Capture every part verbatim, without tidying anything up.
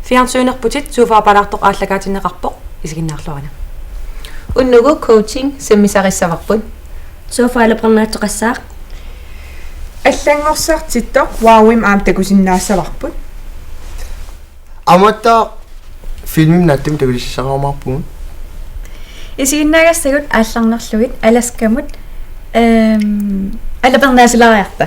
Fjernsynerputit Sofapalaartoq aallakaatinneqarpoq, isiginnaarluarina. Unnugu coaching sammisarissavarput. Sofa alapernaatsoqassaaq. Allanngorsartittoq Wowim aamma takusinnaassavarput. Amatta filmimut naatsumik takusinnaasarumaarpugut. Isiginnaagassagut aallarnerlugit Alaskamut, ehm, alapernaasilaariarta.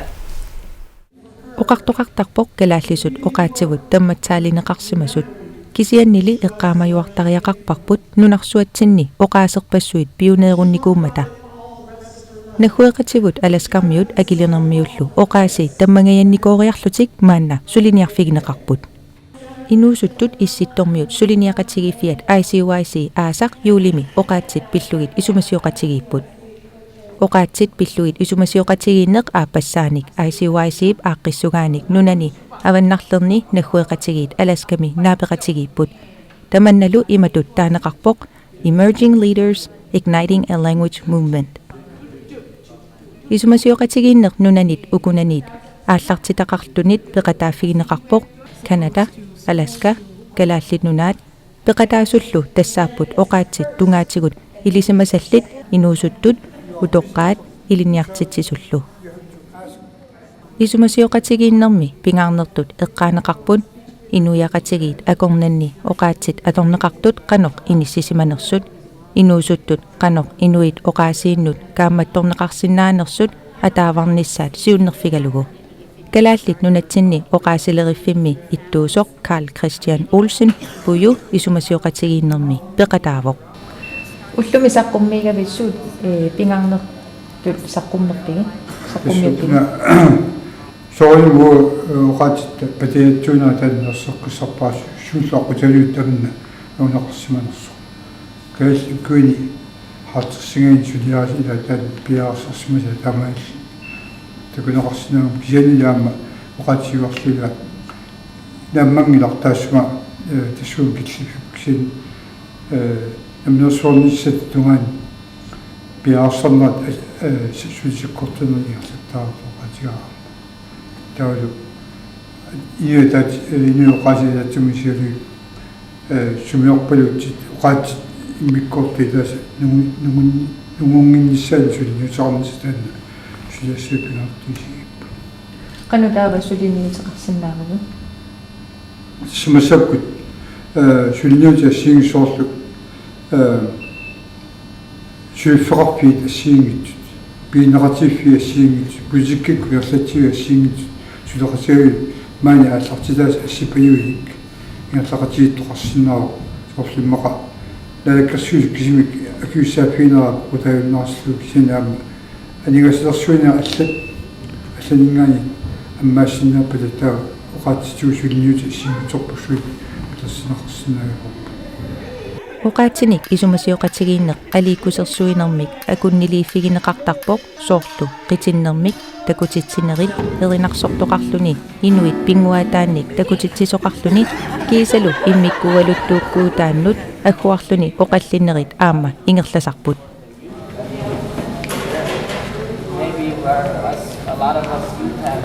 Oqartoqartarpoq kalaallisut oqaatsivut tammatsaalineqarsimasut. Kisiannili eqqaamajuartariaqarparput nunarsuatsinni oqaaserpassuit pioneerunnikuummata. Naggueqatigiit Alaskarmiut Akilinermiullu oqaasii tammangajannikooriarlutik maanna suliniarfigineqarput. Inuusuttut Issittormiut suliniaqatigiiffiat I C Y C aasaq juulimi oqaatsit pillugit isumasioqatigiipput. Oqaatsit pillugit isumasioqatigiinneq aappassaanik I C Y C-p aaqqissugaanik nunani avannarlerni naggueqatigiit Alaskami naapeqatigiipput. Tamannalu imatut taaneqarpoq: Emerging Leaders Igniting a Language Movement. Isumasioqatigiinneq nunanit ukunaniit aallartitaqartunit peqataaffigineqarpoq Canada, Alaska, Kalaallit Nunaat, peqataasullu tassaapput oqaatsit tungaatigut ilisimasallit inuusuttut, utoqqaat ilinniartitsisullu. Isumasioqatigiinnermi pingaarnertut eqqaaneqarput inuiaqatigiit akornanni oqaatsit atorneqartut qanoq inissisimanersut, inuusuttut qanoq inuit oqaasiinnut kaammattorneqarsinnaanersut ataavarnissaat siunnerfigalugu. Kalaallit Nunatsinni oqaasileriffimmi ittuusoq Karl Christian Olsen puju isumasioqatigiinnermi peqataavoq. Ullumi saqqummiigavit suut, eh, pingaarnertut saqqummerpigit? Saqqummiuppigit? Soorunami, eh, oqaatsitta patajatsuunera taanna erseqqissarpara su-, suullu aqqutigalugu tamanna anguniarsimanersoq. Kalaallit ukkuini halvtredsinik suliarisat ilaat taanna piareersarsimasai taamaalilluni takuneqarsinnaammat, kisianni aamma oqaatsiviarlugit naammanngilaq taassuma, eh, tassunga killiffiup kisianni, eh, namminersornissaata tungaanut piareersarnerat, eh, su-, sulisakkortunerit ingerlattaartoqaatigaarama. Taavalu inuit ataat-, eh, inuit oqaasii ataatsimiinngaanniit, eh, sumiorpaluutsit oqaatsit immikkoortut ilaasa nungu-, nungun-, nungunnginnissaannik suliniuteqarnissaq taanna suliassaq pingaartuisigipput. Qanoq taava suliniuteqarsinnaavugut? Tassa massakkut, eh, suliniutit assigiinngitsut soorlu, eh, suliffeqarfiit assigiinngitsut, piginneqatigiiffiit assigiinngitsut, politikkikkut ingerlatsiviit assigiinngitsut suleqatigalugit maani aallartitaasa assipajuinik ingerlaqatigiittoqarsinnaavoq. Soorlu immaqa naalakkersuisut kisimik akisussaaffiginerat peqataajunnaarlugu, kisianni aamma aningaasaliisuunerit allat allaninngaanniit ammaassinnaappata taava oqaatsitigut suliniutit assigiinngitsorpassuit atorsinneqarsinnaagaluarput. Oqaatsinik isumasioqatigiinneq aliikkusersuinermik akunniliiffigineqartarpoq, soorlu qitinnermik takutitsinerit erinarsortoqarluni, inuit pinnguaataannik takutitsisoqarluni kiisalu immikkuugaluttuukkuutaannut agguarluni oqallinnerit aamma ingerlasarput. Maybe where us, a lot of us youth have.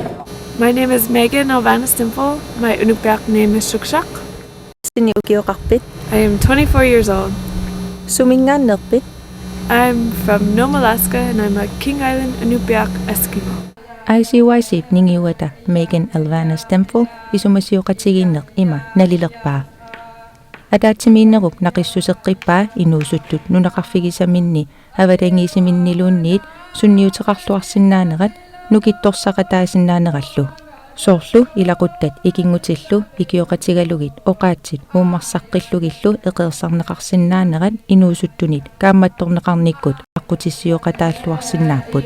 My name is Megan Alvana Stimple. My Inupiaq name is Shukshak. Sinni ukioqarpit? I am twenty-four years old. Suminngaanneerpit? I'm from Nome, Alaska, and I'm a King Island Inupiaq Eskimo. I C Y C-p ningiuata Megan Alvana Stemple isumasioqatigiinneq ima nalilerpaa. Ataatsimiinnerup naqissuseqqippaa inuusuttut nunaqarfigisaminni avatangiisiminniluunniit sunniuteqarluarsinnaanerat nukittorsaqataasinnaanerallu. Soorlu ilaquttat ikinngutillu ikioqatigalugit oqaatsit uummarsaqqillugillu eqeersarneqarsinnaanerat inuusuttunit kaammattorneqarnikkut aqqutissiooqataalluarsinnaapput.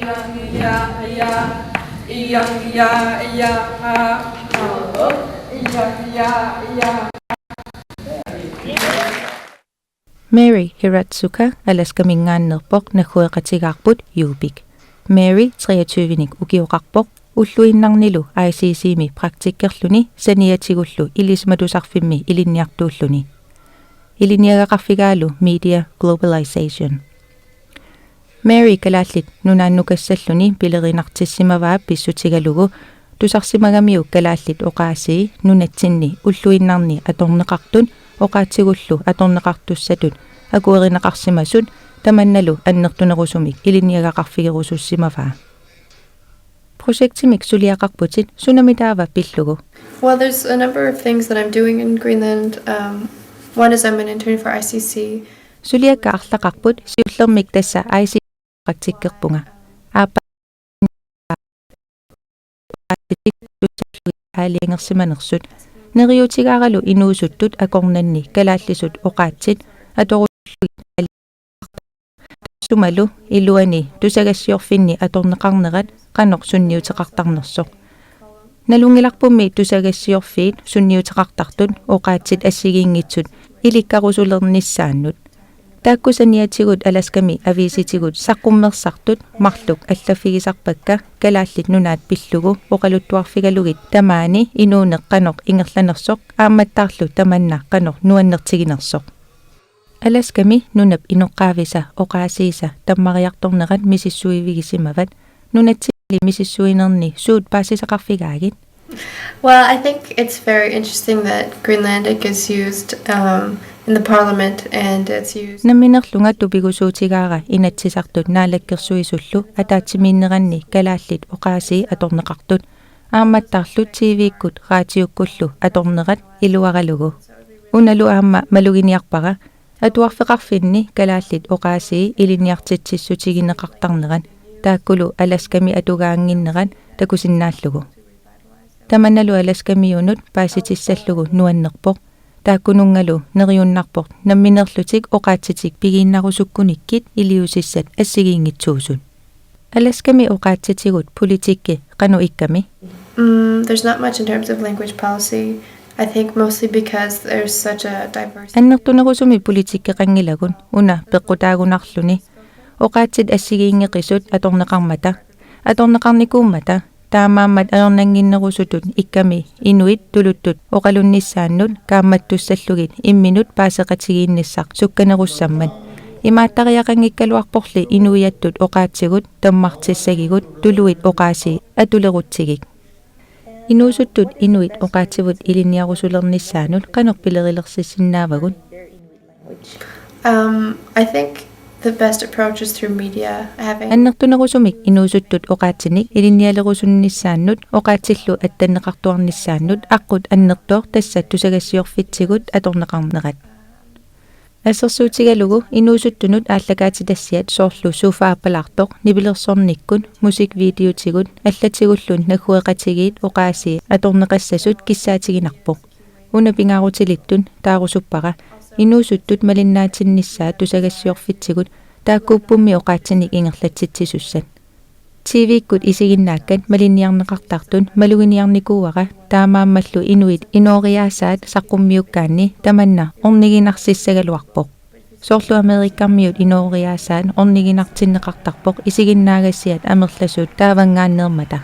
Mary Hiratsuka Alaskaminngaanneerpoq, naggueqatigaarput Yupik. Mary treogtyve-nik ukioqarpoq, ulluinnarnilu I C C-mi praktikkerluni saniatigullu Ilisimatusarfimmi ilinniartuulluni. Ilinniagaqarfigaalu Media Globalization. Mary Kalaallit Nunaannukassalluni pilerinartissimavaa pissutigalugu tusarsimagamiuk kalaallit oqaasii nunatsinni ulluinnarni atorneqartut oqaatsigullu atorneqartussatut akuerineqarsimasut tamannalu annertunerusumik ilinniagaqarfigerusussimavaa. Projektimik suliaqarputit sunami taava pillugu? Well, there's a number of things that I'm doing in Greenland. Um, one is I'm an intern for I C C. Suliakka arlaqarput siullermik tassa I C C praktikkerpunga. Aappa aaliangersimanersut. Neriuutigaaralu inuusuttut akornanni kalaallisut oqaatsit atorusullugit sumalu iluani tusagassiorfinni atorneqarnerat qanoq sunniuteqartarnersoq. Nalunngilarpummi tusagassiorfiit sunniuteqartartut oqaatsit assigiinngitsut ilikkarusulernissaannut. Taakku saniatigut Alaskami aviisitigut saqqummersartut marluk allaffigisarpakka Kalaallit Nunaat pillugu oqaluttuarfigalugit tamaani inuuneq qanoq ingerlanersoq aammattaarlu tamanna qanoq nuannertiginersoq. Alaskami nunap inoqqaavisa oqaasiisa tammariartornerat misissuivigisimavat. Nunatsinni misissuinerni suut paasisaqarfigaagit? Well, I think it's very interesting that Greenlandic is used, um, in the parliament and it's used. Namminerlunga tupigusuutigaara Inatsisartut Naalakkersuisullu ataatsimiinneranni kalaallit oqaasii atorneqartut, aammattaarlu T V-kkut raatiukkullu atornerat iluaralugu. Unalu aamma maluginiarpara atuarfeqarfinni kalaallit oqaasii ilinniartitsissutigineqartarnerat taakkulu Alaskami atugaannginnerat takusinnaallugu. Tamannalu Alaskamiunut paasitissallugu nuannerpoq. Taakkununngalu neriunnarpoq namminerlutik oqaatsitik pigiinnarusukkunikkit iliuusissat assigiinngitsuusut. Alaskami oqaatsitigut politikki qanoq ikkami? Mm, there's not much in terms of language policy. I think mostly because there's such a diverse. Annertunerusumik politikkeqanngilagut una peqqutaagunarluni. Oqaatsit assigiinngeqisut atorneqarmata, atorneqarnikuummata, taamaammat ajornannginnerusutut ikkami inuit tuluttut oqalunnissaannut kaammattussallugit imminut paaseqatigiinnissaq sukkanerussammat. Imaattariaqanngikkaluarporli inuiattut oqaatsigut tammartissagigut tuluit oqaasii atulerutsigik. Inuusuttut inuit oqaatsivut ilinniarusulernissaannut qanoq pilerilersissinnaavarput? Um, I think the best approach is through media. Having. Annertunerusumik inuusuttut oqaatsinik ilinnialerusunnissaannut oqaatsillu attanneqartuarnissaannut aqqut annertooq tassa tusagassiorfitsigut atorneqarnerat. Assersuutigalugu inuusuttunut aallakaatitassiat soorlu Sofie Aapalaartoq nipilersornikkut, musikvideotigut allatigullu naggueqatigiit oqaasii atorneqassasut kissaatiginarpoq. Una pingaarutilittut taarusuppara inuusuttut malinnaatinnissaat tusagassiorfitsigut taakkuuppummi oqaatsinik ingerlatsitsisussat. T V-kkut isiginnaakkat malinniarneqartartut maluginiarnikuuara, taamaammallu inuit inooriaasaat saqqummiukkaanni tamanna orniginarsissagaluarpoq. Soorlu Amerikamiut inooriaasaat orniginartinneqartarpoq isiginnaagassiat amerlasuut taavanngaanneermata.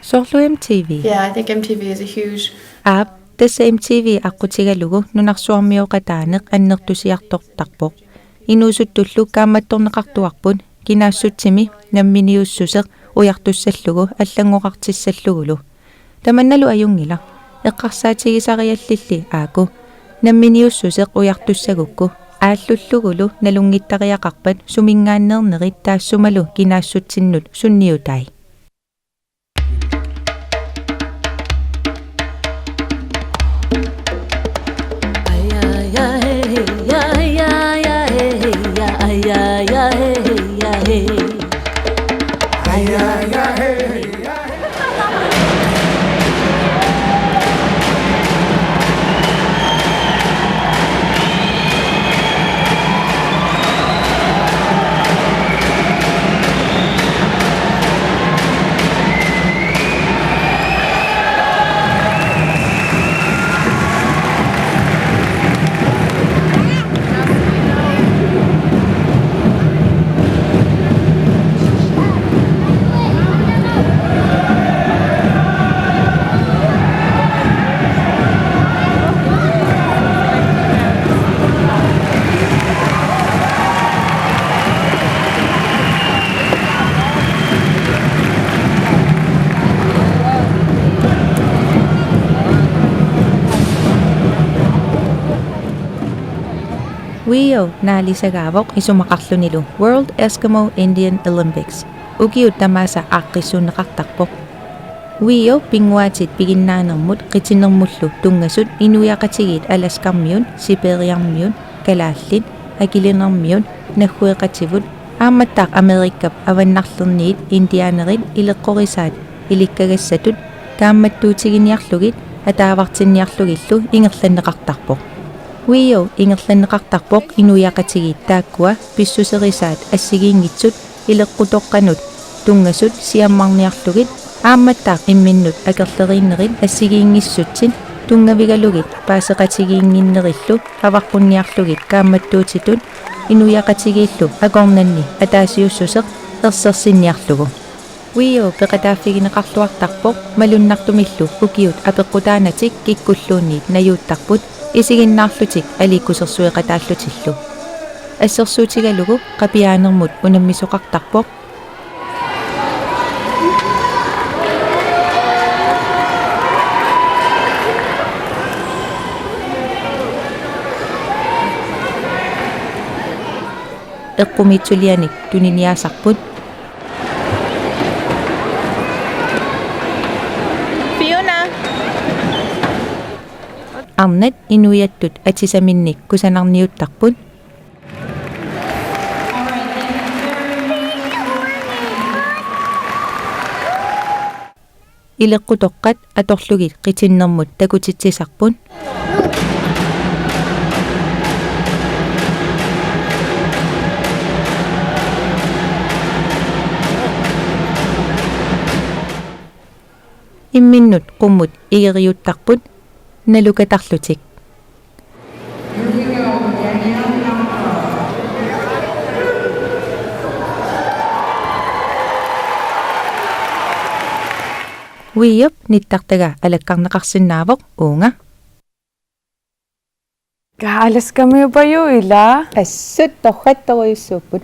Soorlu M T V. Yeah, I think M T V is a huge. Aap, tassa M T V aqqutigalugu nunarsuarmioqataaneq annertusiartortarpoq. Inuusuttullu kaammattorneqartuarput kinaassutsimi namminiussuseq ujartussallugu allanngoqartissallugulu. Tamannalu ajunngilaq, eqqarsaatigisariallilli aaku. Namminiussuseq ujartussagukku aallullugulu nalunngittariaqarpat suminngaanneernerit taassumalu kinaassutsinnut sunniutai. Wio naalisagaavoq isumaqarlunilu World Eskimo Indian Olympics. Ukiut tamaasa aaqqissuunneqartarpoq. Wio pinnguaatit piginnaanermut qitinermullu tunngasut inuiaqatigiit Alaskarmiut, Siberiarmiut, kalaallit, Akilinermiut, naggueqativut, aammattaaq Amerikap avannarlerniit indianerit ileqqorisaat ilikkagassatut kaammattuutiginiarlugit ataavartinniarlugillu ingerlanneqartarpoq. Wio ingerlanneqartarpoq inuiaqatigiit taakkua pissuserisaat assigiinngitsut ileqqutoqqanut tunngasut siammarniarlugit aammattaaq imminnut akerleriinnerit assigiinngissutsit tunngavigalugit paaseqatigiinnginnerillu avaqqunniarlugit kaammattuutitut inuiaqatigiillu akornanni ataasiussuseq ersersinniarlugu. Wio peqataaffigineqarluartarpoq malunnartumillu ukiut apeqqutaanatik kikkulluunniit najuuttarput isiginnaarlutik aliikkusersueqataallutillu. Assersuutigalugu Qapiaanermut unammisoqartarpoq. Eqqumiitsulianik tuniniaasarput. Fiona. Arnat inuiattut atisaminnik kusanarniuttarput. Ileqqutoqqat atorlugit qitinnermut takutitsisarput. Imminnut qummut igeriuttarput nalukatarlutik. Wiop nittartagaa alakkarneqarsinnaavoq uunga. Ka Alaskamiupajuk ila. Assut torrattorujussuupput.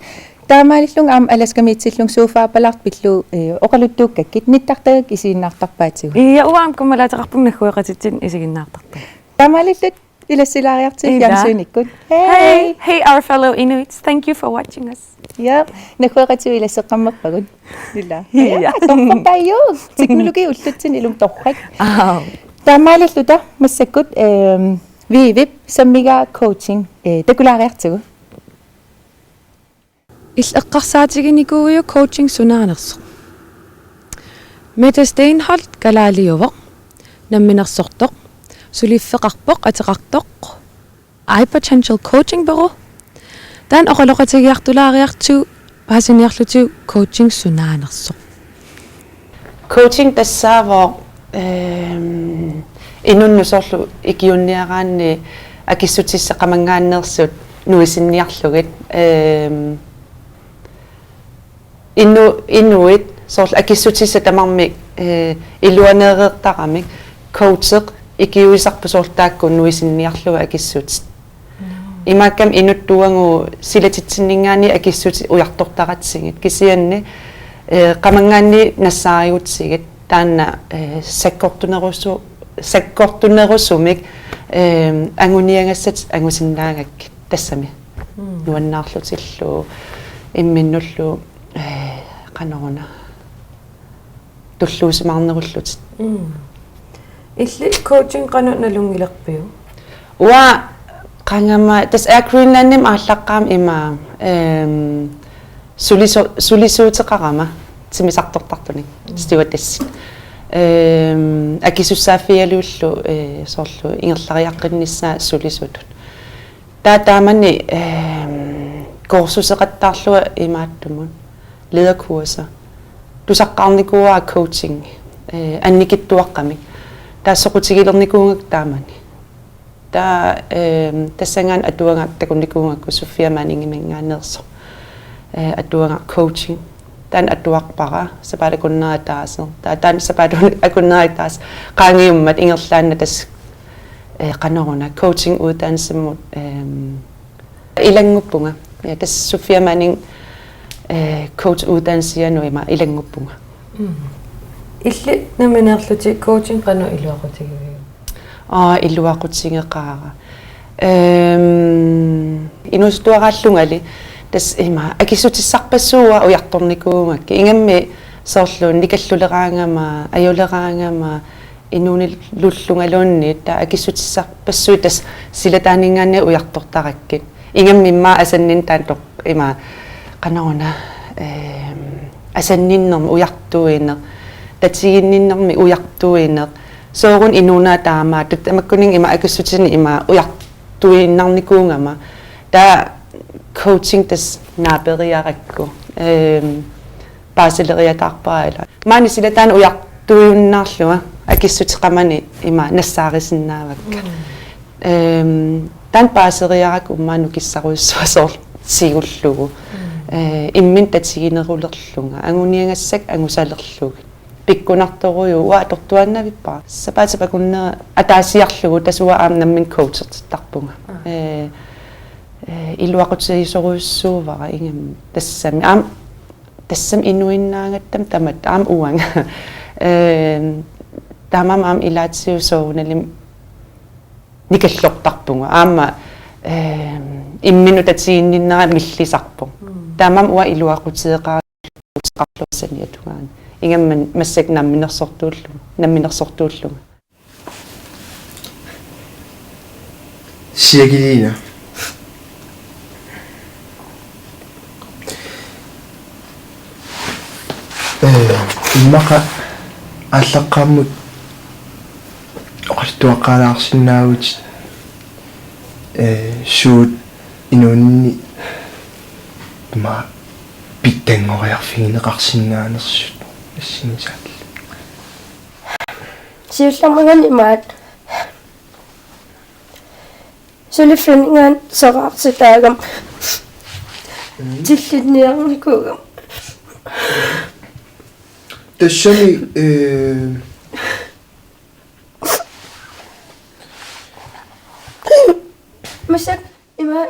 Taamaalillunga aamma Alaskamiitsillugu suufaapalaarpillu, eh, oqaluttuukkakkit nittartagakku isiginnaartarpaatigut. Ia uanga kammalaateqarpunga naggueqatitsinnut isiginnaartarpagut. Taamaalillutit ilassilaariartigit ila. Fjernsynikkut. Hey, hey, hey, our fellow Inuits. Thank you for watching us. Ja, naggueqatigut ilasseqqammerpagut. Ila. Ja. Ja, torrappajuk. Teknologi ullutsinnut ilumut torrak. Au. Taamaalilluta massakkut, ehm, Viivip sammigaa coaching, eh, takulaariartigu. Illit eqqarsaatiginikuuiuk coaching sunaanersoq? Mette Steenholdt kalaaliuvoq, namminersortoq, suliffeqarpoq ateqartoq, I Potential Coaching Bureau. Taanna oqaloqatigiartulaariartigu paasiniarlutigu coaching sunaanersoq? Coaching tassaavoq, ehm, inunnut soorlu ikiuunniaraanni akissutissat qamanngaanneersut nuisinniarlugit, ehm, inu-, inuit soorlu akissutissat tamarmik, eh, iluaneereertaramik coacheq ikiuisarpoq soorlu taakku nuisinniarlugit akissutit. Imaakkami inuttuagu silatitsinninngaanniit akissutit ujartortaratsigit. Kisianni, eh, qamanngaanniit nassaarigutsigit taanna, eh, sakkortunerusu-, sakkortunerusumik, eh, anguniagassatit angusinnaagakkit tassami. Mm. Nuannaarlutillu, imminnullu, eh, qanoruna. Tulluusimaarnerullutit. Mm. Illit coaching qanoq nalunngilarpiuk? Uanga qangami tassa Air Greenlandimi aallaqqaammut ima, ehm, sulisu-, sulisuuteqarama timmisartortartunik, mm, stewardessit. Ehm, akisussaaffigalugillu, eh, soorlu ingerlariaqqinnissaa sulisutut. Taava taamani, ehm, kursuseqattaarlunga imaattumut lederkurser. Tusaqqaarnikuuara coaching, eh, annikitsuaqqamik. Taava soqutigilernikuugakku taamani. Taava, ehm, tassanngaannaq atuagaq takunnikuugakku Sofia Manningiminngaanneersoq. Eh, atuagaq coaching. Taanna atuarpara, sapaatip akunneri ataaseq. Taava taanna sapaatip akunneri ataaseq qaangiummat ingerlaannaq tassa, eh, qanoruna coaching uddannelsemut, ehm, ilannguppunga. Ja, tassa Sofia Manning, eh, coach uddannelsianut ima ilannguppunga. Mm. Illit nammineerlutit coaching qanoq iluaqutigiviuk? Aa, iluaqutigeqaara. Ehm, Inuusuttuaraallungali tassa ima akissutissarpassuit ujartornikuugakkit. Ingammik soorlu nikalluleraangama, ajuleraangama, inuunilullungaluunniit taava akissutissarpassuit tassa silataaninngaanniit ujartortarakkit. Ingammik immaqa asanninneq taanna toq-, ima qanoruna, ehm, asanninnermik ujartuineq, tatiginninnermik ujartuineq. Sooruna inuuneq taamaattoq, tamakkuninnga ima akissutinik ima ujartuinnarnikuugama. Taava coaching tassa naaperiarakku. Ehm, paasileriataarpara ila. Maani silataanni ujartuinnarlunga akissuteqamani ima nassaarisinnaavakka. Mm. Ehm, taanna paaseriarakku immaqa nukissarujussuaq soorlu tigullugu. Mm. Eh, imminut tatiginerulerlunga. Anguniagassakka angusalerlugit. Pikkunartorujuuvoq, uanga atortuaannavippara. Sapaatip akunnera ataasiarlugu tassa uanga aamma nammineq coachertittarpunga. Aa. Eh, eh, iluaqutigisorujussuuara ingammik tassami. Aamma tassami inuinnaagatta tamatta aamma uanga. Eh, taamaammat aamma ilaatigut soorunalimi nikallortarpunga. Aamma, eh, imminut tatiginninnera millisarpoq. Mm. Taamaammat uanga iluaqutigeqaara- uteqarluassani atugaani. Ingammik massakkut namminersortuullunga, namminersortuullunga. Siakiliina. Eh, immaqa aallaqqaammut oqaluttuaqqaalaarsinnaavutit, eh, suut inuunini ima pitsanngoriarfiginiarsinnaanersut assigisaallu. Siullermik imaat suliffinninngaanniit soraarsitaagama. Mm. Tillinniarnikuugama. Tassami, eh, massakkut ima,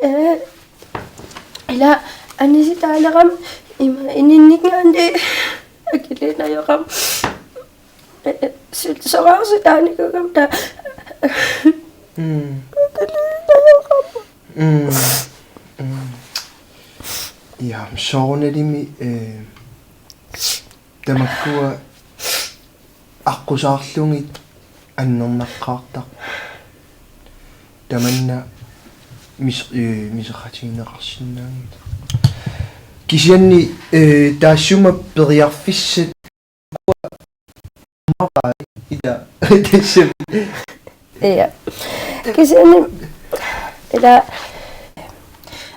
eh, ila anisitaalerama ima ininninngaanniit akiliinnajoqama. Eh, eh, su-, soraarsitaanikuugama taava. Mm. Akiliinnajoqama. Mm. Mm. Ja, soorunalimi, eh, tamakkua aqqusaarlugit annernaqqaartarput. Tamanna mis-, eh, miserratigineqarsinnaanngilaq. Kisianni, eh, taassuma periarfissat maqai ila tassami. Ja. Kisianni ila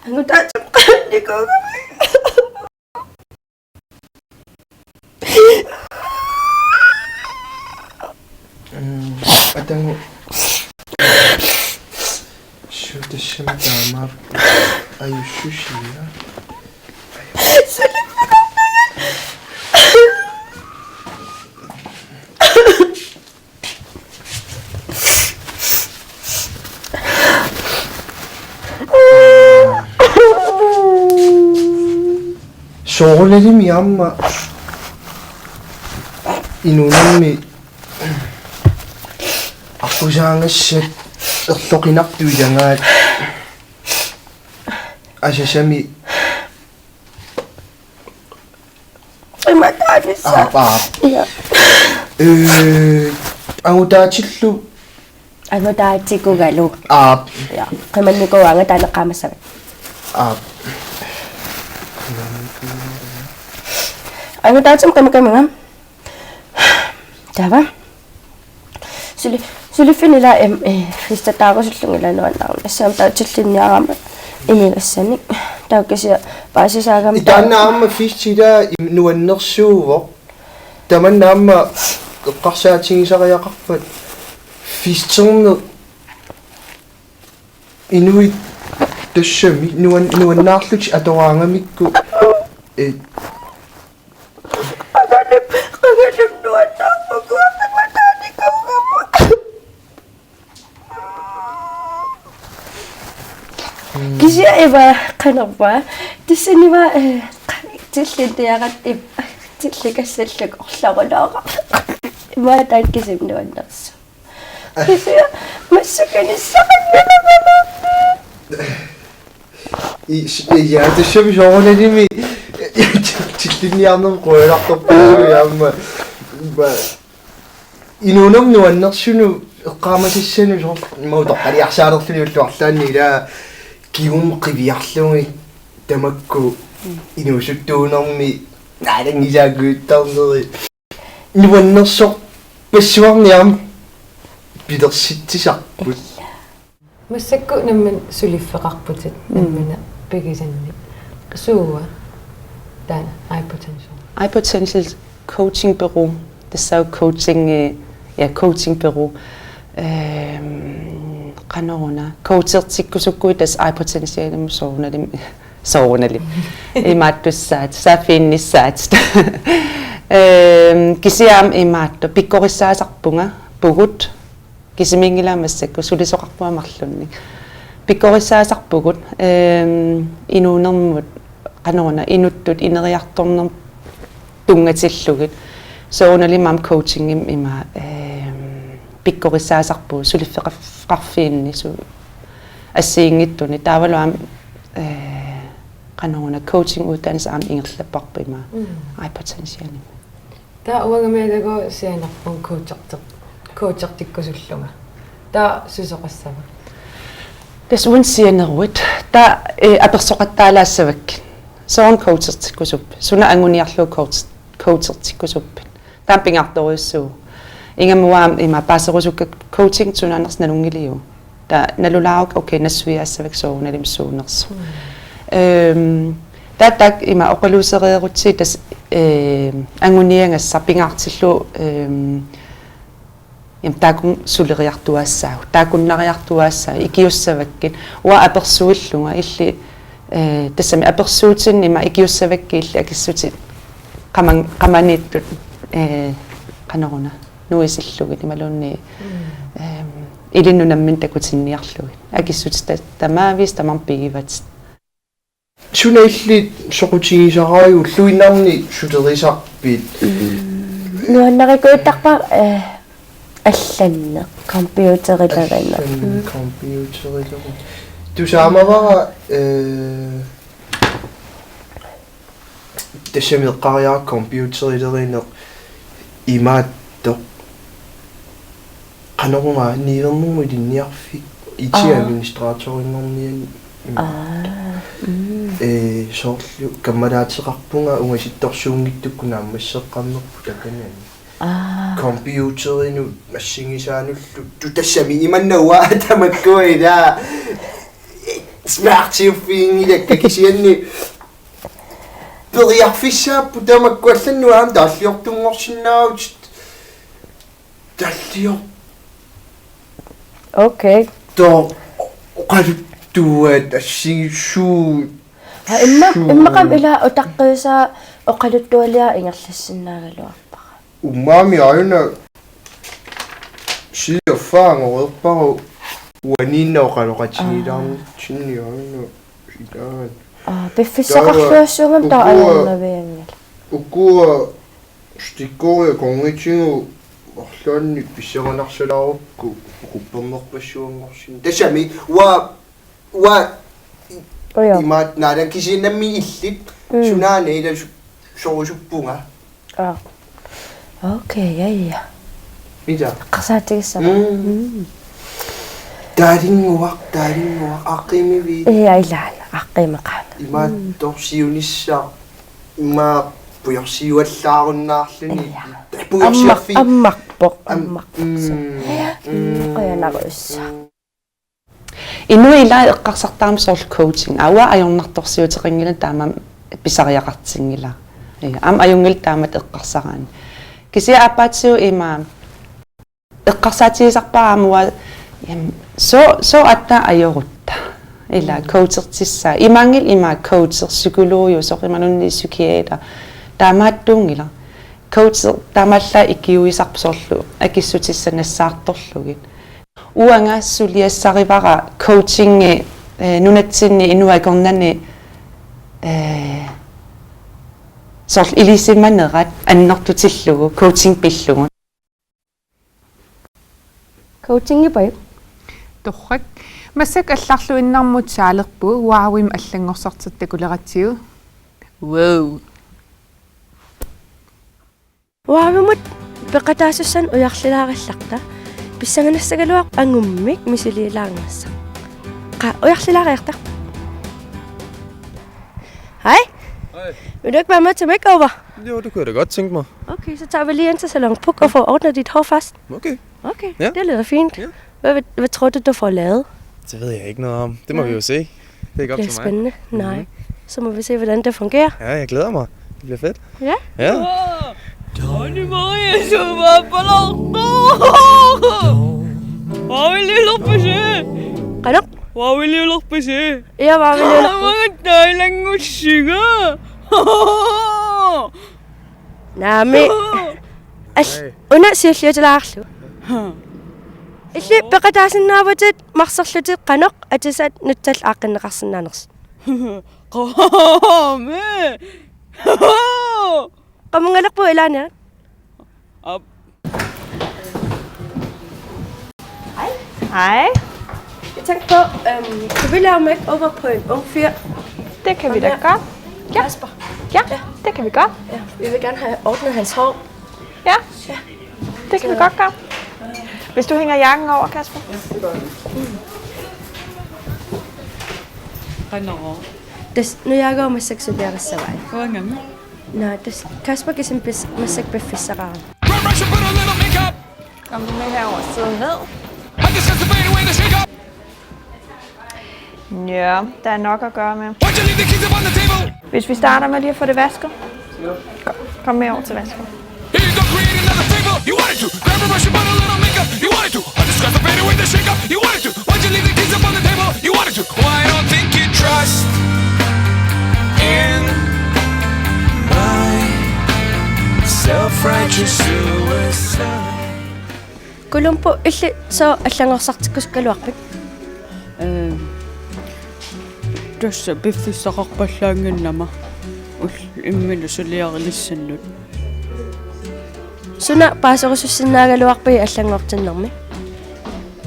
angutaatsinnikuugama. Mm, atagu. Suu, tassami taamaappoq. Ajussusia. Soorunalimi aamma inuunermi aqqusaagassat erloqinartut ilagaat asasami. Ima taavissa. Aap, aap. Ja. Eh, angutaatillu. Angutaatikuugalu. Aap. Ja. Qimannikuugaanga taaneqqaamassavit. Aap. Angutaatsimut qimakkamanga. Taava. Suli-, suliffinni ila em, eh, festitaarusullunga ila nuannaarami. Assami taava tillinniarama imigassanik. Taava kisianni paasisaagama taava. Taanna aamma festi ila im-, nuannersuuvoq. Tamanna aamma eqqarsaatigisariaqarpat festerneq inuit tassami nuan-, nuannaarlutik atoraangamikku, eh, Qangali, qangali nuannaarpugut uanga mataanikuugama. Kisianni ima qanorma. Tassaniva, eh, tillinniaratta im-, tillikassallugu orlorulooqa. Ima taanna kisimi nuannersoq. Kisianni massakkut nissaqanngilaq. I, s-, ja, tassami soorunalimi tillinniarnermut qujanartorpassuit aamma. Ba-, inuunermi nuannersunut eqqaamasassanut soorlu immaqa utoqqaliarsaalerluni ullut arlaanni ilaa kingumut qiviarlugit tamakku inuusuttuunermi naalanngisaakujuttarneri. Nuannersorpassuarnik aamma pilersitsisarput. Massakkut nammineq suliffeqarputit, mm, nammineq pigisannik. Suua taanna Eye Potential? Eye Potential coaching bureau. Tassa coaching, eh, ja, coaching bureau. Ehm, qanoruna. Coachertikkusukkuit tassa Eye Potentialimut soorunalimi, soorunalimi. Imaattussaat, saaffiginnissaat. Ehm, kisianni aamma imaattoq pikkorissaasarpunga, pugut. Kisimiinngilanga massakkut, sulisoqarpunga marlunnik. Pikkorissaasarpugut, ehm, inuunermut, qanoruna, inuttut ineriartornermut tunngatillugit. Soorunalimi aamma coachingimi ima, ehm, pikkorissaasarpugut suliffeqarf-, qarfiinni su-, assigiinngitsunik. Taavalu aamma, eh, qanoruna coaching uddannelse aamma ingerlapparput ima, mm, Eye Potentialimi. Taava uangami ilaa sianerpunga coacherti-, coachertikkusullunga. Taava susoqassava? Tassa uani sianeruit. Taava, eh, apersoqattaalaassavakkit. Sooruna coachertikkusuppit? Suna anguniarlugu coach-, coachertikkusuppit? Taanna pingaartorujussuuvoq. Ingammik uanga ima paaserusukka coaching sunaanersoq nalunngiliuk. Taava nalulaarukku, okay, nassuiaassavakka soorunalimi suunersoq. Mm. Ehm, taava taakku ima oqaluusereerutsigit tassa, ehm, anguniagassaq pingaartillugu, ehm, jamen, taakkununnga suleriartuaassaagut, taakkununnariartuaassaagut, ikiussavakkit. Uanga apersuillunga illit, eh, tassami apersuutinni ima ikiussavakkit illit akissutit qaman-, qamaniittut, eh, qanoruna, nuisillugit imaluunniit, mm, ehm, ilinnut nammineq takutinniarlugit. Akissutit ta-, tamaavisa tamarmik pigivatit. Suna illit soqutigisaraajuk, ulluinnarni sulerisarpit? Mm. Nuannarikuuttarpara, eh, allanneq, computerilerineq. Allanneq, mm, computerilerineq. Tusaamavara, eh, tassami eqqaariarakku computerilerineq imaattoq. Qanoruna, niuernermut ilinniarfik, I T, aa, administratorinngorniani. Aa, mm. Ee, soorlu kammalaateqarpunga ungasittorsuunngitsukkut naammasseqqammerput takanani. Aa. Computerinut assigisaanullu, tu-, tassami imanna uanga tamakkua ilaa smartiuffiginngilakka, kisianni periarfissaapput tamakku allanut aamma taalliortunngorsinnaavutit. Tallior. Okay. Too, oqaluttuat assigisuu. Ha, imma-, suu. Immaqa aamma ilaa utaqqiisaa oqaluttualiaq ingerlassinnaagaluarpara. Uummaami aajuna siaffaa angoreerpara uaniinnaq oqaloqatigilaarnitsinni aajuna ilaat. Aa, piffissaqarluassuugami taava ukua, ajornavianngilaq. Ukua stikkoria konngitigut arlaannik pissanganarsalerukku ukuppernerpassuanngorsinnaavoq. Tassami, uanga, uanga uja. Imaat naalan kisianni nammineq illit, mm, sunaana ilaa su-, sorusuppunga. Aa. Okay, ja, ja. Ila. Eqqarsaatigissavara. Mm. Mm. Taalinnguaq, taalinnguaq, aaqqiimivit? Ja, ila, ila, aaqqiimeqaanga. Imaattoq, mm, siunissaq, immaqa pujorsiuallaarunnaarluni. Ja. Pujorsiarfi-, ammaq-, ammarpoq, am-, ammarpoq. Mm, mm, mm, qujanarujussuaq. Inuit ilaat eqqarsartaammata soorlu coaching. Aamma ajornartorsiuteqanngilaq, taamaammat pisariaqartinngilara. Ja, aamma ajunngilaq taamatut eqqarsaraanni. Kisianni aappaatigut ima eqqarsaatigisarpara aamma uanga, jamen, sooq, sooq aatsaat ajorutta. Ila, mm, coachertissaa. Imaanngilaq ima coacher, psykologiusoq imaluunniit psykiater. Taamaattuunngilaq. Coacher taamaallaat ikiuisarpoq soorlu akissutissat nassaartorlugit. Uanga suliassarivara coachingi, eh, nunatsinni inuit akornanni, eh, soorlu ilisimanerat annertutillugu coaching pillugu. Coachingipajuk. Torrak. Massakkut allarluinnarmut saalerpugut, Wowimi allanngorsartitut takuleratsigu. Wow. Wowimut peqataasussanik ujarlilaarillarta. Pissanganassaagaluarpoq angummik misiliilaarnissaq. Qaa, ujarlilaariarta. Hej. Hej. Vil du ikke være med til makeover? Jo, det kunne jeg da godt tænke mig. Okay, så tager vi lige ind til Salon Puk og får ordnet dit hår først. Okay. Okay, ja, det lyder fint. Ja. Hvad, vil- hvad tror du, du får lavet? Det ved jeg ikke noget om. Det må Nej. vi jo se. Det er ikke op Det er til mig. Spændende. Nej. Mhm. Så må vi se, hvordan det fungerer. Ja, jeg glæder mig. Det bliver fedt. Ja. Ja. Ani Maria, så var på lov. Var vi lige lukke på se? Qanoq? Var vi lige lukke på se? Ja, var vi lige lukke? Var vi lige lukke? Naamik. Al-, una siulliutilaarlugu. Illit peqataasinnaavutit marserlutit qanoq atisat nutsallu aaqqinneqarsinnaanersut. Qaami. Qamungalerpu ilaani. Op. Hej. Hej. Jeg tænkte på, øhm, kan vi lave makeover på en ung fyr? Det kan vi da godt. Ja. Kasper. Ja, det kan vi godt. Ja, vi vil gerne have ordnet hans hår. Ja, det kan vi godt gøre. Hvis du hænger jakken over, Kasper. Qanoq? Tassa nujaagaa massakkut suliarissavai. Uangami. Naa, tassa Kasper kisianni pis-, massakkut piffissaqarami. Kom du med herover og sidde ned? Ja, der er nok at gøre med. Hvis vi starter med lige at få det vasket. Kom, kom med over til vasken. Kolumbo, illit sooq allanngorsartikkusukkaluarpit? Ee, tassa piffissaqarpallaannginnama ul-, imminut suliarilissannut. Suna paaserusussinnaagaluarpigit allanngortinnermi?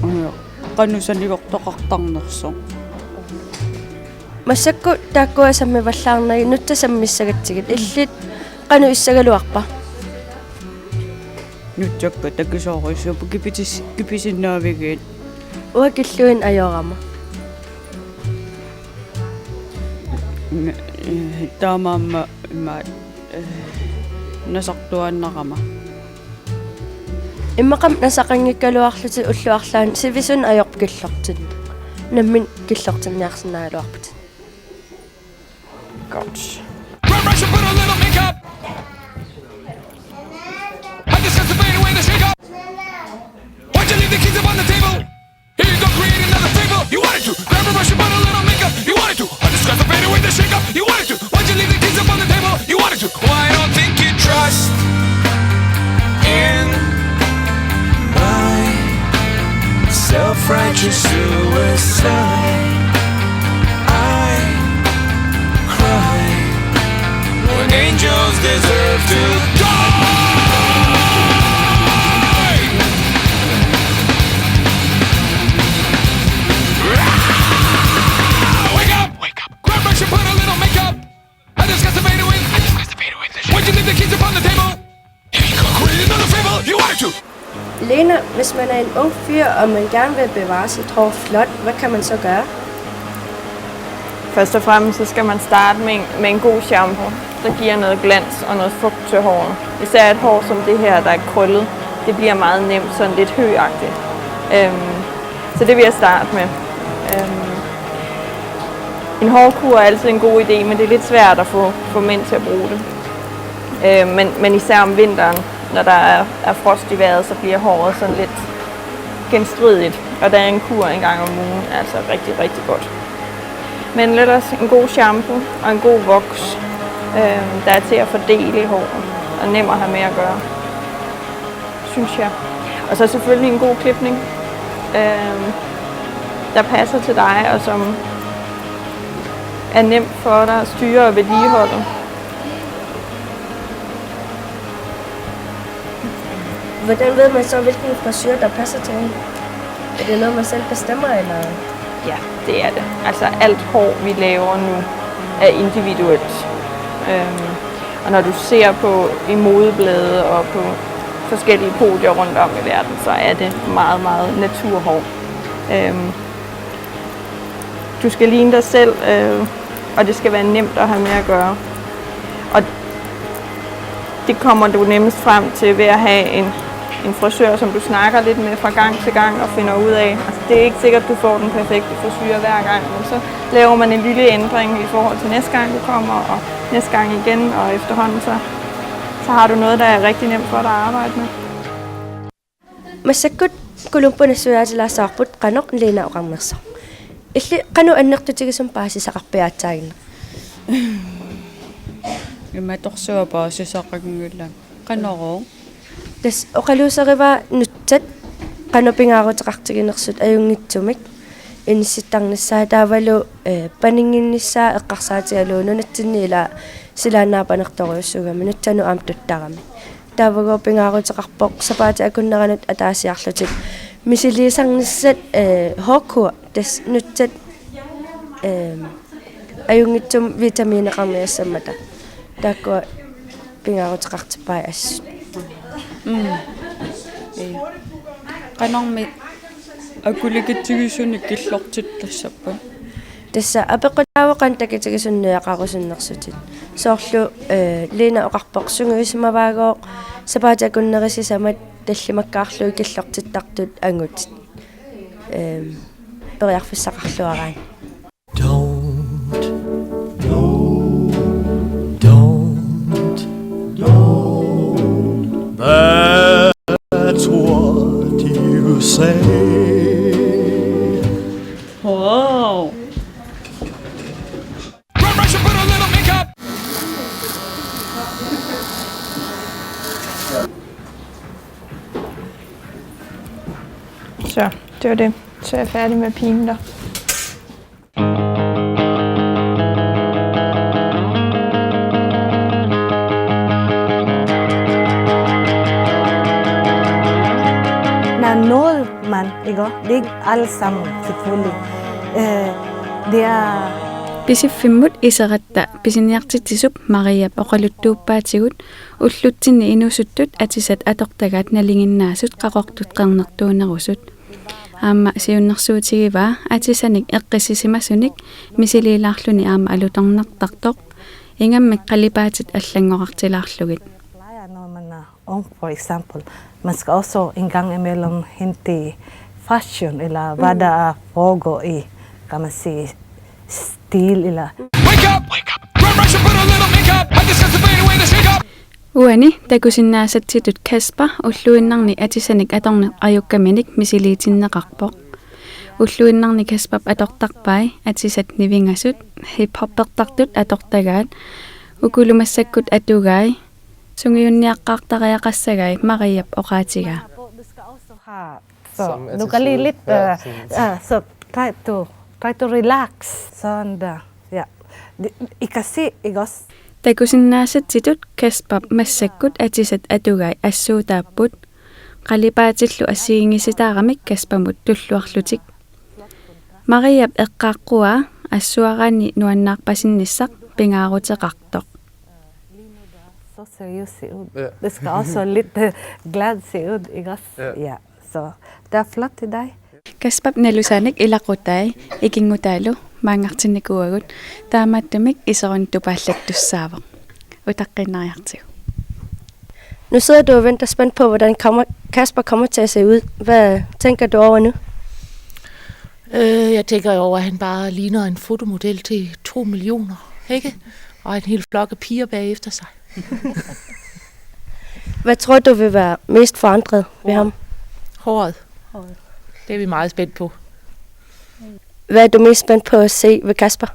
Ee, qanoq saniortoqartarnersoq. Massakkut taakkua sammivallaarnagit, nutsat sammissagatsigit, illit qanoq issagaluarpa? Nutsakka takisoorujussuupput kipitis-, kipisinnaavigit. Uanga killuinnaq ajorama. N-, eh, taamaammat imaat, eh, nasartuaannarama. Immaqa nasaqanngikkaluarlutit ullut arlaanni sivisunik ajorput killortin. Nammineq killortinniarsinnaagaluarputit. Godt. Lena, hvis man er en ung fyr, og man gerne vil bevare sit hår flot, hvad kan man så gøre? Først og fremmest så skal man starte med en, med en god shampoo, der giver noget glans og noget fugt til håret. Især et hår som det her, der er krøllet, det bliver meget nemt sådan lidt høagtigt. Øhm, så det vil jeg starte med. Øhm, en hårkur er altid en god idé, men det er lidt svært at få, få mænd til at bruge det. Øhm, men, men især om vinteren, når der er, er frost i vejret, så bliver håret sådan lidt genstridigt. Og der er en kur en gang om ugen altså rigtig, rigtig godt. Men ellers en god shampoo og en god voks, øhm, der er til at fordele i håret og nem at have med at gøre, synes jeg. Og så selvfølgelig en god klipning, øhm, der passer til dig, og som er nem for dig at styre og vedligeholde. Hvordan ved man så, hvilken frisure, der passer til en? Er det noget, man selv bestemmer, eller? Ja, det er det. Altså alt hår, vi laver nu, er individuelt. Øhm, og når du ser på i modeblade og på forskellige podier rundt om i verden, så er det meget, meget naturhår. Øhm, du skal ligne dig selv, øh, og det skal være nemt at have med at gøre. Og det kommer du nemmest frem til ved at have en, en frisør, som du snakker lidt med fra gang til gang og finder ud af. Altså, det er ikke sikkert, du får den perfekte frisyr hver gang, men så laver man en lille ændring i forhold til næste gang, du kommer, og næste gang igen, og efterhånden så, så har du noget, der er rigtig nemt for dig at arbejde med. Massakkut Columbusip nassuiaatilaassavarput qanoq Lina oqarnersoq. Illit qanoq annertutigisumik paasisaqarpiaatsaaginnaq? Imatorsuaq paasisaqanngilanga. Qanoruuk? Tassa oqaluuserivaa nutsat qanoq pingaaruteqartiginersut ajunngitsumik inissittarnissaat taavalu, eh, paninnginnissaa eqqarsaatigalugu nunatsinni ila silaannaapanertorujussuugami nutsanut aamma tuttarami. Taavagooq pingaaruteqarpoq sapaatip akunneranut ataasiarlutik misiliisarnissat, eh, hårkur, tassa nutsat, eh, ajunngitsumik vitamineqarniassammata. Taakkua pingaaruteqartippai assut. Mm. Ee. Qanormi akulikitsigisunik killortittassappat? Tassa apeqqutaavoq qanoq takutigisunik nujaqarusunnersutit. Soorlu, eh, Lina oqarpoq sungiusimavaagooq sapaatip akunneri sisamat tallimakkaarlugit killortittartut angutit. Ehm, periarfissaqarluaraanni. Don't, no, don't, no. That's what you say. Wow. Så, det var det. Så er jeg færdig med at pine dig. Naannoruman igo, det er ikke alle sammen, selvfølgelig. Øh, det er Pisiffimmut Iseratta pisiniartitsisup Mariap oqaluttuuppaatigut ullutsinni inuusuttut atisat atortagaat nalinginnaasut qaqortut qernertuunerusut. Aamma siunnersuutigivaa atisanik eqqissisimasunik misiliilaarluni aamma alutornartartoq, ingammik qalipaatit allanngorartilaarlugit. Plejer, når man er ung, for eksempel. Man skal også en gang imellem hente fashion, eller hvad der er foregår i, kan man sige, stil, eller Wake up! Wake up! Run, rush, and put a little makeup. I just got to fade away the shake up. Uani takusinnaasatsitut Kasper ulluinnarni atisanik atorneq ajukkaminik misiliitinneqarpoq. Ulluinnarni Kasperip atortarpai atisat nivingasut, hiphoppertartut atortagaat, ukulu massakkut atugai, sungiunniaqqaartariaqassagai Mariap oqaatigaa. Så du kan lide lidt, øh, øh, så try to, try to relax. Sådan der. Ja. Det, I kan se, ikke også? Takusinnaasatsitut Kasperip massakkut atisat atugai assuutaapput. Qalipaatillu assigiinngisitaaramik Kaspermut tulluarlutik. Mariap eqqaaqquaa assuaraanni nuannaarpasinnissaq pingaaruteqartoq. Så seriøs se ud. Ja. Det skal også lidt øh, glad se ud, ikke også? Ja. Ja. Så det er flot til dig. Kasperip nalusaanik ilaqutai ikinngutaalu maanngartinnikuuagut, taamaattumik iserun tupaallattussaavoq. Utaqqiinnariartigu. Nu sidder du og venter spændt på, hvordan kommer, Kasper kommer til at se ud. Hvad tænker du over nu? Øh, jeg tænker jo over, at han bare ligner en fotomodel til to millioner, ikke? Og en hel flok af piger bagefter sig. Hvad tror du vil være mest forandret ved ham? Håret. Det er vi meget spændt på. Hvad er du mest spændt på at se ved Kasper?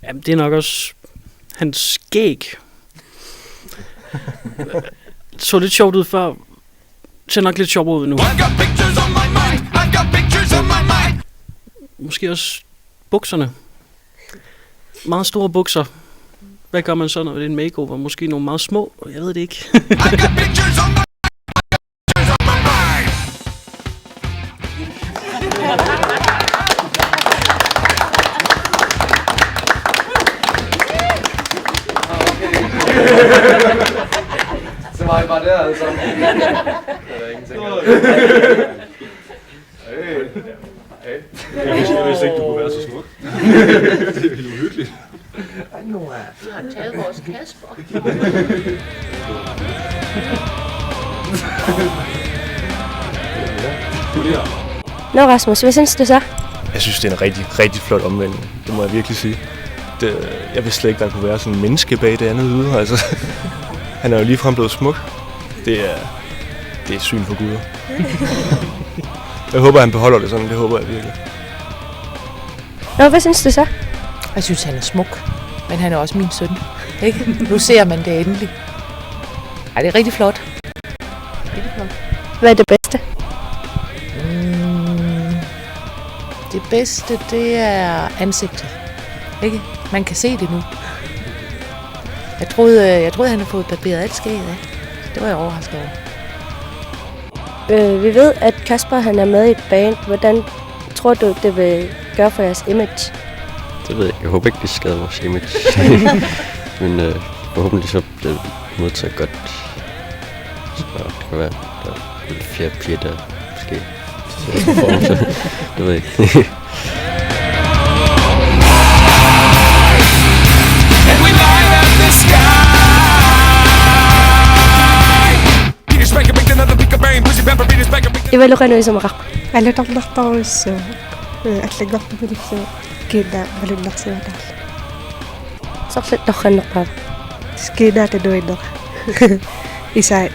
Jamen, det er nok også hans skæg. Så lidt sjovt ud før. Ser nok lidt sjovere ud nu. I've got pictures on my mind. I've got pictures on my mind. Måske også bukserne. Meget store bukser. Hvad gør man så, når det er en makeover? Måske nogle meget små. Jeg ved det ikke. I've got pictures on my, pictures on my mind. Så var jeg bare der, altså. Det er ingenting. Hey. Hey. Jeg vidste, jeg vidste ikke, du kunne være så smuk. Det er helt uhyggeligt. Du har taget vores Kasper. Nå, Rasmus, hvad synes du så? Jeg synes, det er en rigtig, rigtig flot omvæltning. Det må jeg virkelig sige. Det, jeg vidste slet ikke, der kunne være sådan en menneske bag det andet ydre. Altså, han er jo ligefrem blevet smuk. Det er, det er syn for Gud. Jeg håber, han beholder det sådan. Det håber jeg virkelig. Nå, hvad synes du så? Jeg synes, han er smuk, men han er også min søn. Ikke? Nu ser man det endelig. Ej, det er rigtig flot. Rigtig flot. Hvad er det bedste? Mm, det bedste, det er ansigtet. Ikke? Man kan se det nu. Jeg troede, jeg troede, han havde fået barberet alt skægget af. Det var jeg overrasket over. Øh, vi ved, at Kasper, han er med i et band. Hvordan tror du, det vil gøre for jeres image? Det ved jeg ikke. Jeg håber ikke, det skader vores image. Men øh, forhåbentlig så bliver det modtaget godt. Så det kan være, der er lidt flere piger, der måske ser sig for sig. Det ved jeg ikke. Ivalu, qanoq isumaqarpit? Alutornartorujussuuvoq. Ee, allanngortupilussuuvoq. Kiinaa malunnarsivallaarluni. Sorleq torrannerpaava? Kiinaa tanuinnera. Isai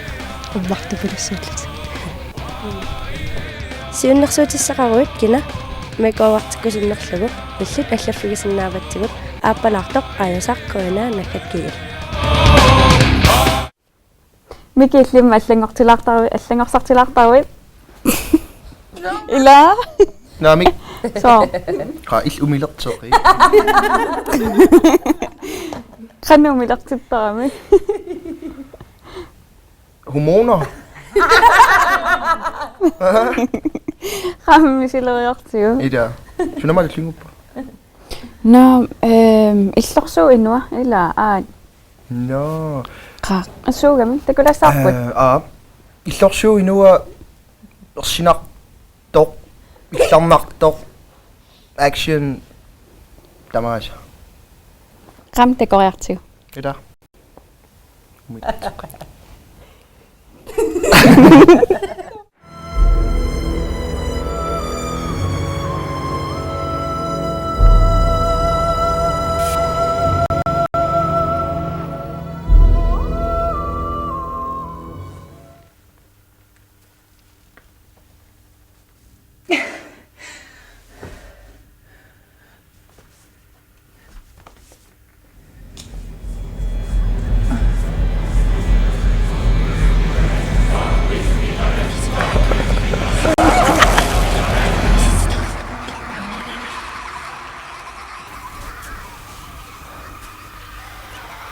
ammartupilussuullutik. Siunnersuutissaqaruit kina makeovertikkusunnerlugu, illit allaffigisinnaavatsigut, aappalaartoq aajusaq K N R naggat G L. Miki, illimmi allanngortilaartaruit, allanngorsartilaartaruit? Ila? Naamik. Soo. Qa illit umilersoqi. Qanoq umilertittarami? Hormoner. Qammisileriartigu. Ila. Sunamaalillinguppa. Nå, ehm, illorsuut inua, ila, aa. Nå. Qa, suugami, takulassaarput? Eh, aa. Illorsuut inua ersinartoq, illarnartoq, action tamaasa. Qam takoriartigu. Ila. Umit.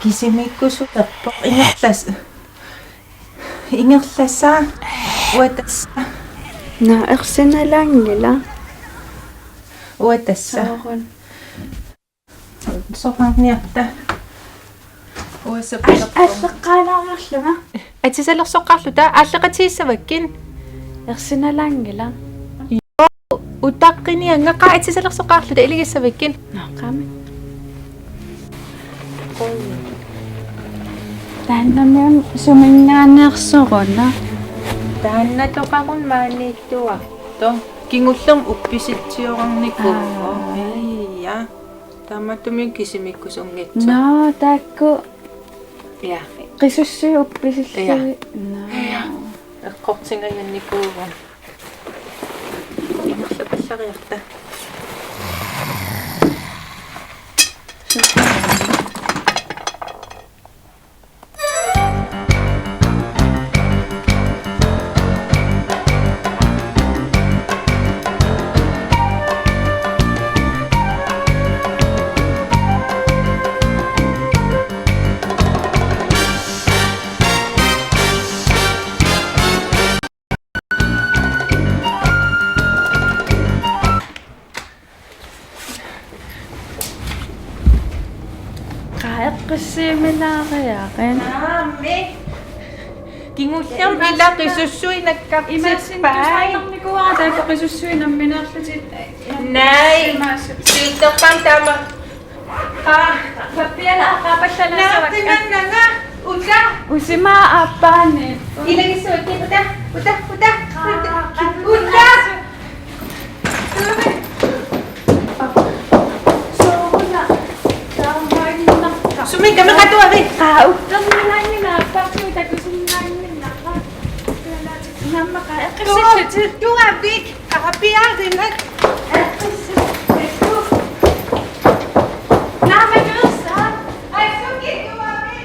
Kisimiikkusulerpoq ingerlas-, ingerlasaa uatassa. Naa, ersinalaanngilaq. Uatassa. Soorun. Soqarniarta. Uassappilerpoq. Al-, alleqqaalaariarlunga. Atisalersoqqaarluta aalleqatigissavakkit. Ersinalaanngilaq. Utaqqiniannga qaa atisalersoqqaarluta iligissavakkit. Naqqami. Taannami suminngaanneersoruna. Taannatoqarun maaniittuartoq. Kingullermik uppisitsiorarnikuuvoq. Aa. Ija. Taamaattumik kisimiikkusunngitsoq. Naa, taakku. Ja. Qisussuit uppisillugit. Ja. Naa. Ja. Eqqortingajannikuuvoq. Imerlapallariarta. Seminaariaqin. Naamik. Kingullermik ila qisussuinakkartippai. Imaassinnaannikuuara taakku qisussuit nammineerlutik. Naamik. Siittorpaam taama. Qa-, pappiala qaapallanasavakka. Naamik, naamik, naamik. Uta. Usimaa aappaani. Ilagissuakki uta, uta, uta. Uta. Uta. Sumi kami katuavi. Qa uttornilaanngilaq, pappiu takusinnaannginnarpa. Namma qa eqqissillutit. Tuavik, qa piarinat. Eqqissillutit. Namma tuussa. Ai suki tuavi.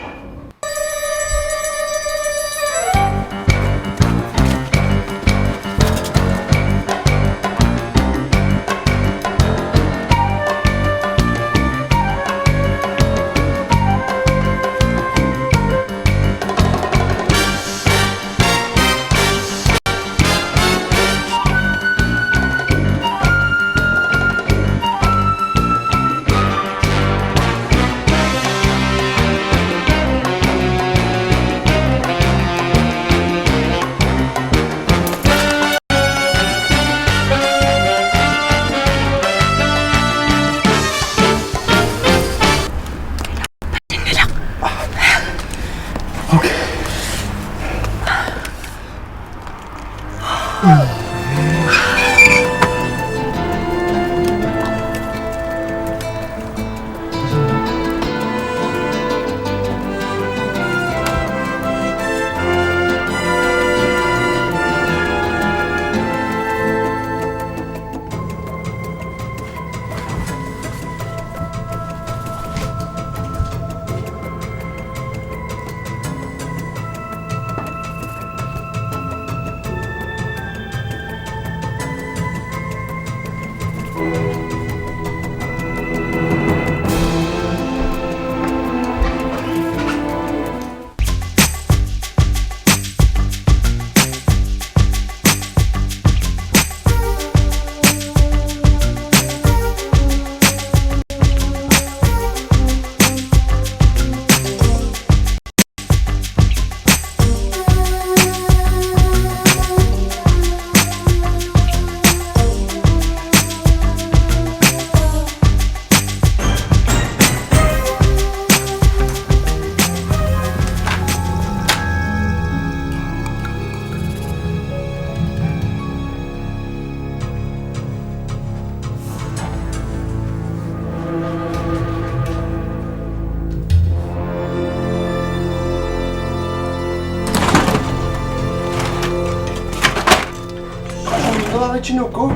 Nuku.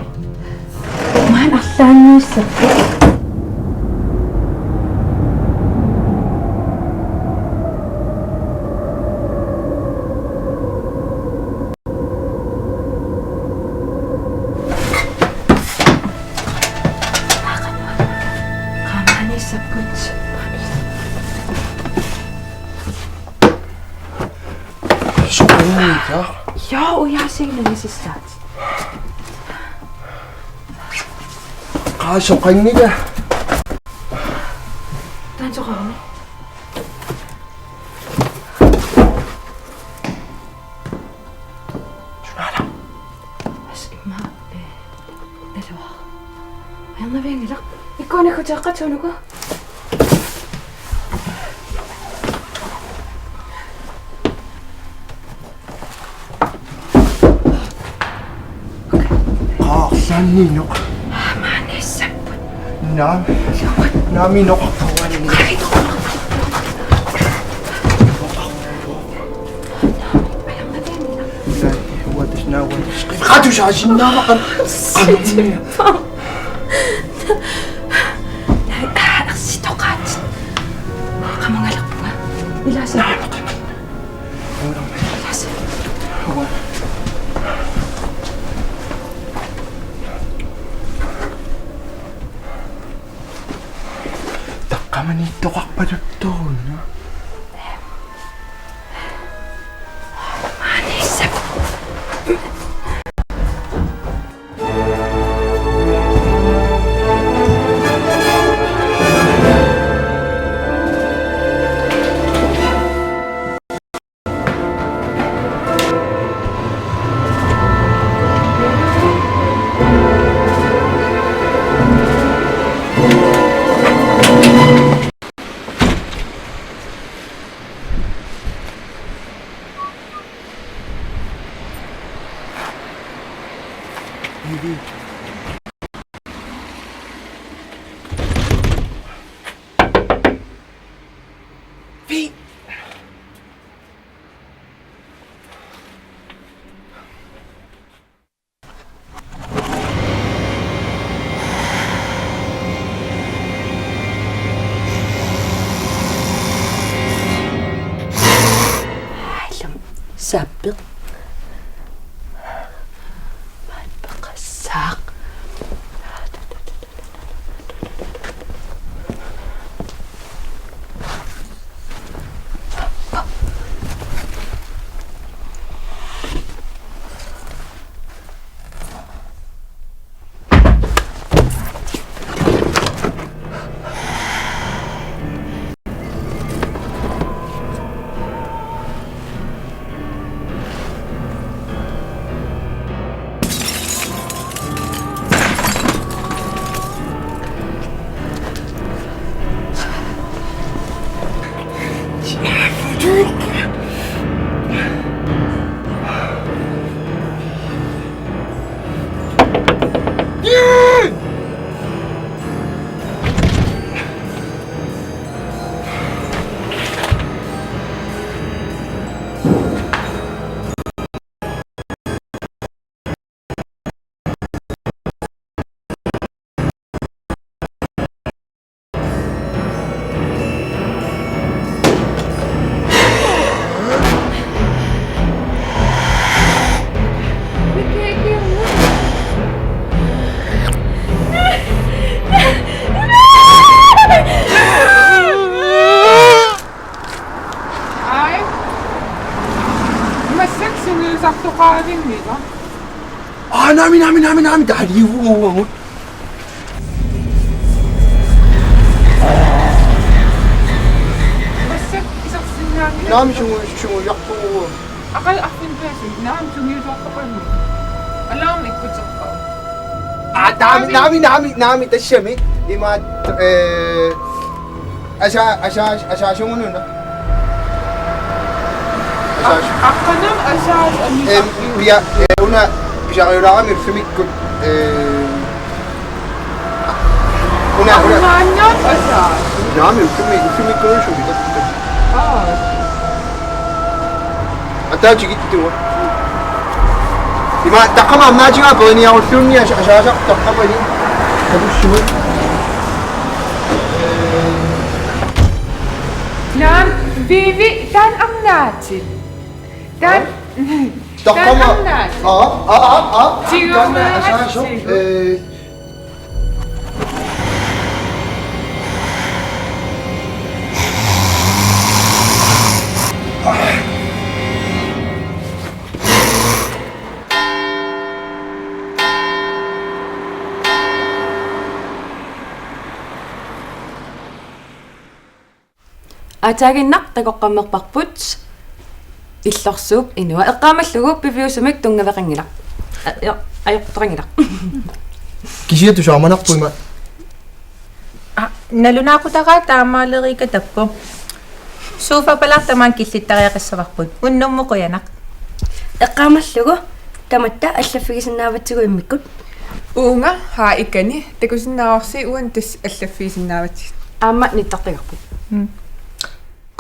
Maanna arlaanniissapput. Qaamaaniissapput. Soqanngilaq. Ja, ujaasiinnagisassaat. Qaa soqanngilaq. Taanna soqarmi. Sunaana. As imma, eh, naluara. Ajornavianngilaq. Ikkuanakkuteeqqatsuunuku. Qaarlaanniinuq. Maaniissapput. Naam. Naaminoq. Ilai, uatas naawat. Qatusaasinnaamaq. Qanummia. Ersitoqaat. Qamangalaarpunga. Ilaasa. Ilaasa. Taqqamaniittoqarpaluttoq una. Fint. Aallum sappiq. Maappeqassaaq. Ai. Massakkut sungiusartoqarninnga. Aa, naamik, naamik, naamik, naamik, taaliuvugut. Massakkut isersinnaanngilaq. Naamik, sungu-, sungiuarpugut. Aqagu arfineq-pingasunik, naamik, sungiusartoqarninnga. Alarmi ikkuteqqavoq. Aa, naamik, naamik, naamik, naamik, tassami. Imaattoq, ee, Asa-, asa-, asaasugununa. Asaas-. Aqqaneq asaas-. Em, anisarpiuk. Pia-, ee, una pisariulaarami ullumikkut, ee, una, una. Arnaannaq asaas. Naamik, ullumi-, ullumikkut suli tatta. Aa. Ataatigittua. Ima taqqama ammaatigaa periniarulluunniit asa-, asaasaq taqqamani. Takussuit. Naamik, Vivi, taanna amnaatit. Taanna, taanna taqqama amnaatit. Aa, aa, aa, aa. Tigumaatsigut. Taanna asaasaq, ee, Aataaginnaq takoqqammerparput Illorsuup inua. Eqqaamallugu piviusumik tunngaveqanngilaq. A-, jo-, ajortoqanngilaq. Kisianni tusaamanarpoq ima. Aa, nalunaaqutaqaaq taamaaleriikatappoq. Sofa Polar tamaanga killittariaqassavarput. Unnummut qujanaq. Eqqaamallugu tamatta allaffigisinnaavatsigut immikkut. Uunga, haa, ikani, takusinnaavarsi uani tassa allaffigisinnaavatsigut. Aamma nittartagarput. Mm.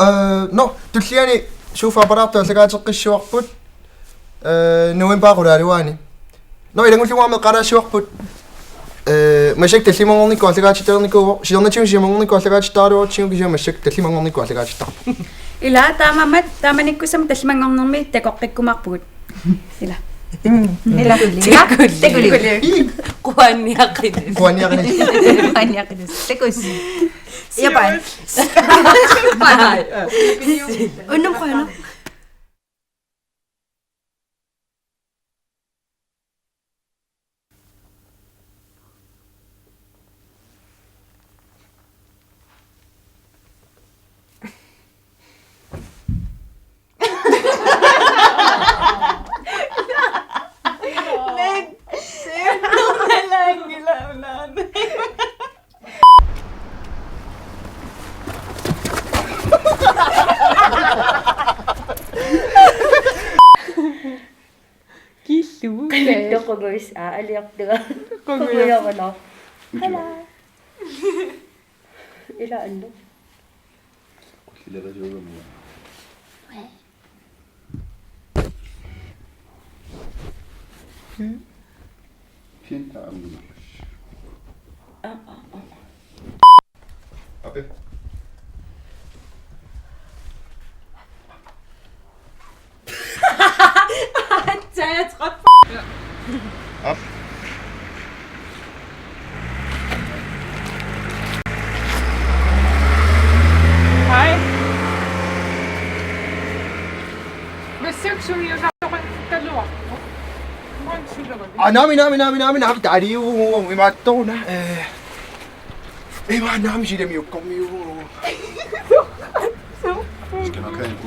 Ee, nå, tulliani Sofa Polartut aallakaateqqissavarput, ee, novembarip qulaaluani. Nå, ilanngullugu aamma eqqaalaassavavut, ee, massakkut tallimanngornikkut aallakaatittarnikuuvoq, siornatigut sisamanngornikkut aallakaatittaraluarutsigu kisianni massakkut tallimanngornikkut aallakaatittarpoq. Ila taamaammat taamanikkussamut tallimanngornermi takoqqikkumaarpugut. Ila. Mm. Ila. Takulli. Ila. Takulli. Quanniaqinus. Quanniaqinus. Quanniaqinus. Takuss. Ja, bye. Bye. Unnummut qujanaq. Qilittoq qunguis-, aa, aliortuga. Qungujoq. Qungujorunaq. Halaa. Ila annu. Qullilasuugami. Hmm? Fint, der er min. Ah, ah, ah. Oppe. Op. Hej. Massakkut sungiusartoqartaluarpoq. Maanga sulerami. Ah, naamik, naamik, naamik, naamik, naamik, taaliu, imaattoruna. Eh, ima, naamik, silamiukkormiu. Skal nok have en.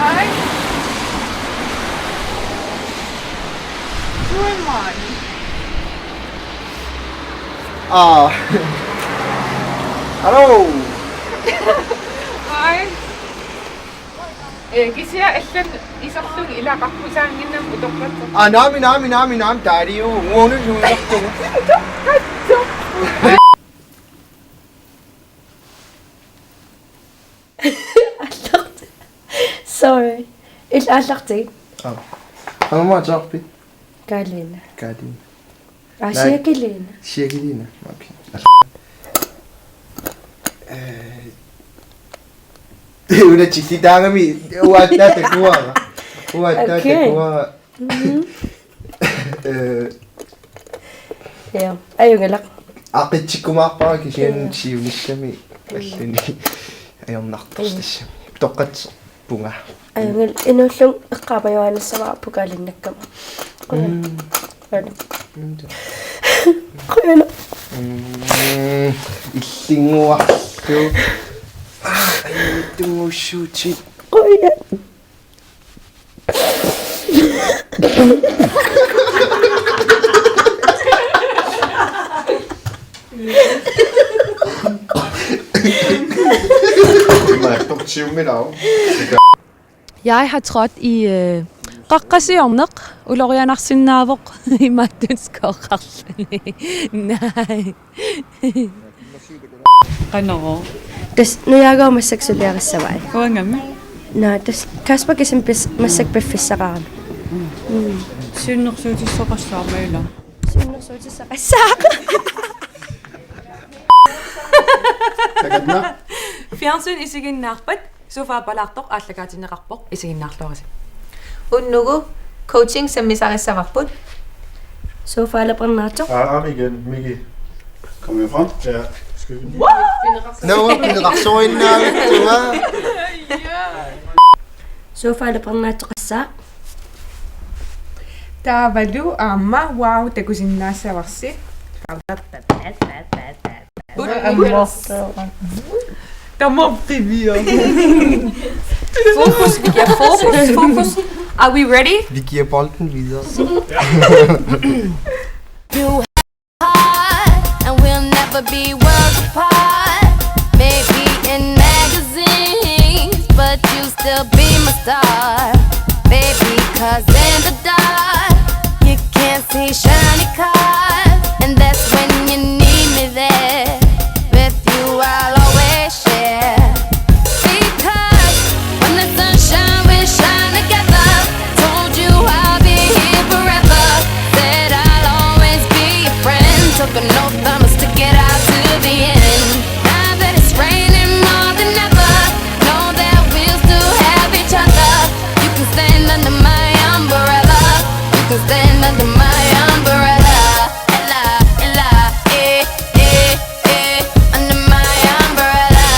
Hej. Du er en mand. Ah. Hallo. Hej. Eh, kisianni allanut iserlugit ilaqarpusaannginnama utoqqatsoq. Ah, naamik, naamik, naamik, naamik, taaliu. Uunut suunertugu. Aallarti-, sorry. Illit aallartigit. Aa. Qangamuatsiarpit? Karolina. Karolina. Aa, nej. Cirkelina. Cirkelina. Okay. Eh, una chikitaagami, uattaata kuara. Uattaata kuara. Okay. Mhm. Eh. Ja, ajunngilaq. Aqitsikkumaarpara kisianni, ja, siunissami allani ajornartorsiortarami. Toqqat punga. Ajunngilaq, inuullunga eqqaamajuaannassavara pokalinnakkama. Qujan. Mm. Qujan. Mm. Qujan. Mm, illinnguarlu. Ah, ajunngittunngussuutit. Qujan. Jeg har trådt i, øh, qaqqasiorneq, ulorianarsinnaavoq imaattunskoorarluni. Nej. Qanoq? Tassa nujaagooq massakkut suliarissavai. Uangami? Naa, tassa Kasper kisianni pis-, massakkut piffissaqarami. Mm. Siunnersuutissaqassaaq ila. Siunnersuutissaqassaaq. Takatna. Fjernsyn isiginnaarpat? Sofa palaartoq aallakaatinneqarpoq, isiginnaarluarisi. Unnugu coaching sammisarissavarput. Sofa aalapernaatsoq. Ah, ham igen, Miki. Kom nu frem. Ja, skal vi? Nå, pineqarsorinnaavittunga. Sofa aalapernaatsoqassaaq. Taavalu aamma, wow, takusinnaassavarsi. Good news. Tamam, det er vi også. Fokus, Vicky, fokus, fokus. Are we ready? Vi giver bolden videre. You high and we'll never be worlds apart. Maybe in magazines, but you still be my star. Baby, 'cause in the dark, you can't see shiny cars, and that's when you need me there. With you, I'll always share. Because when the sun shine, we shine together. Told you I'll be here forever. Said I'll always be your friend. Took an oath, I'ma stick it out to the end. Now that it's raining more than ever, know that we'll still have each other. You can stand under my umbrella. You can stand under my umbrella. Ella, Ella, eh, eh, eh, under my umbrella.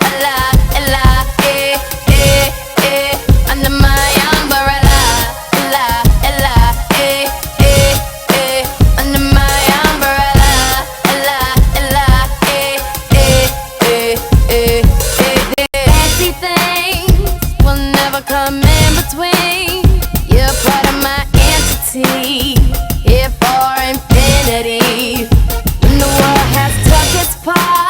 Ella, Ella, eh, eh, eh, under my umbrella. Ella, Ella, eh, eh, eh, under my umbrella. Ella, Ella, eh, eh, eh, eh, eh, eh. Fancy things will never come in between. You're part of my entity, here for infinity. When the world has took its part,